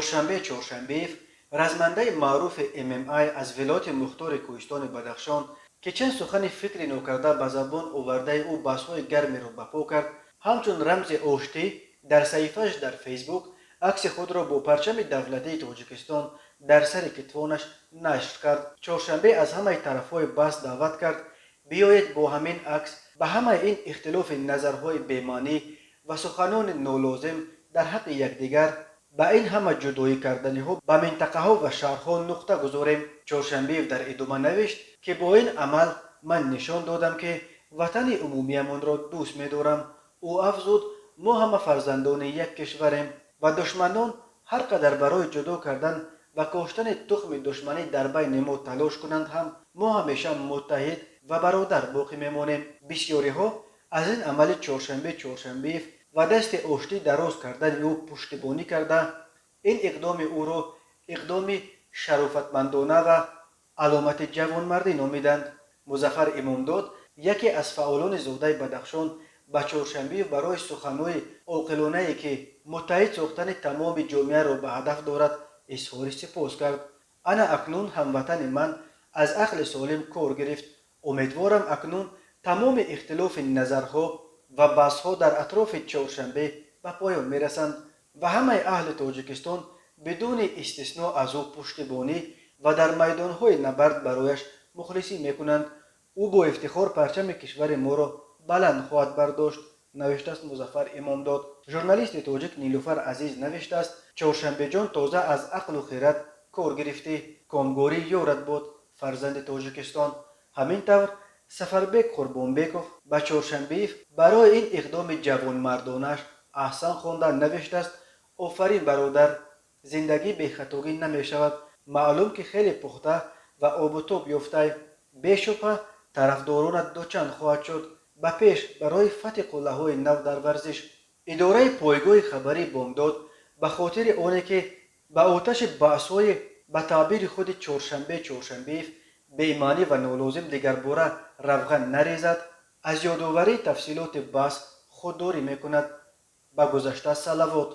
Чоршанбе Чоршанбеев, размандаи маъруфи ММА аз вилояти мухтори Кӯҳистони Бадахшон, ки чанд сухани фикри нокарда ба забон овардаи ӯ баҳсҳои гармеро ба по кард, ҳамчун рамзи оштӣ дар саҳифааш дар Фейсбук акси худро бо парчами давлатии Тоҷикистон дар сари китфонаш нашр кард. Чоршанбе аз ҳамаи тарафҳои баҳс даъват кард: биёед, бо ҳамин акс ба ҳамаи ин ихтилофи назарҳои бемаънӣ ва суханони нолозим дар ҳаққи якдигар, ба ин ҳама ҷудоӣ карданиҳо ба минтақаҳо ва шаҳрҳо нуқта гузорем. Чоршанбеев дар идома навишт, ки бо ин амал ман нишон додам, ки ватани умумиямонро дӯст медорам. Ӯ афзуд: мо ҳама фарзандони як кишварем ва душманон ҳар қадар барои ҷудо кардан ва коштани тухми душманӣ дар байни мо талош кунанд ҳам, мо ҳамеша муттаҳид ва бародар боқӣ мемонем. Бисёриҳо аз ин амали Чоршанбе Чоршанбеев ва дасти оштӣ дароз кардани ӯ пуштибонӣ карда, ин иқдоми ӯро иқдоми шарофатмандона ва аломати ҷавонмардӣ номиданд. Музаффар Имомдод, яке аз фаъолони зодаи Бадахшон, ба Чоршанбеев барои суханҳои оқилонае, ки муттаҳид сохтани тамоми ҷомеаро ба ҳадаф дорад, изҳори сипос кард. Ана акнун ҳамватани ман аз ақли солим кор гирифт. Умедворам, акнун тамоми ихтилофи назарҳо ва баҳсҳо дар атрофи Чоршанбе ба поён мерасанд ва ҳамаи аҳли Тоҷикистон бидуни истисно аз ӯ пуштибонӣ ва дар майдонҳои набард барояш мухлисӣ мекунанд. Ӯ бо ифтихор парчами кишвари моро баланд хоҳад бардошт, навиштааст Музаффар Имомдод. Журналисти тоҷик Нилуфар Азиз навиштааст: Чоршанбеҷон, тоза аз ақлу хирад кор гирифтӣ, комгорӣ ёрат буд, фарзанди Тоҷикистон. Ҳамин тавр, Сафарбек Қурбонбеков ба Чоршанбеев барои ин иқдоми ҷавонмардонааш аҳсан хонда, навиштааст: офарин, бародар, зиндагӣ бехатогӣ намешавад. Маълум, ки хеле пухта ва обутоб ёфтай. Бешубҳа, тарафдоронат дучанд хоҳад шуд. Ба пеш, барои фатҳи қуллаҳои нав дар варзиш. Идораи пойгоҳи хабарии Бомдод ба хотири оне, ки ба оташи баҳсҳои ба таъбири худи Чоршанбе Чоршанбеев бемаънӣ ва нолозим дигарбора равған нарезад, аз ёдоварии тафсилоти баҳс худдорӣ мекунад. Ба гузашта салавот.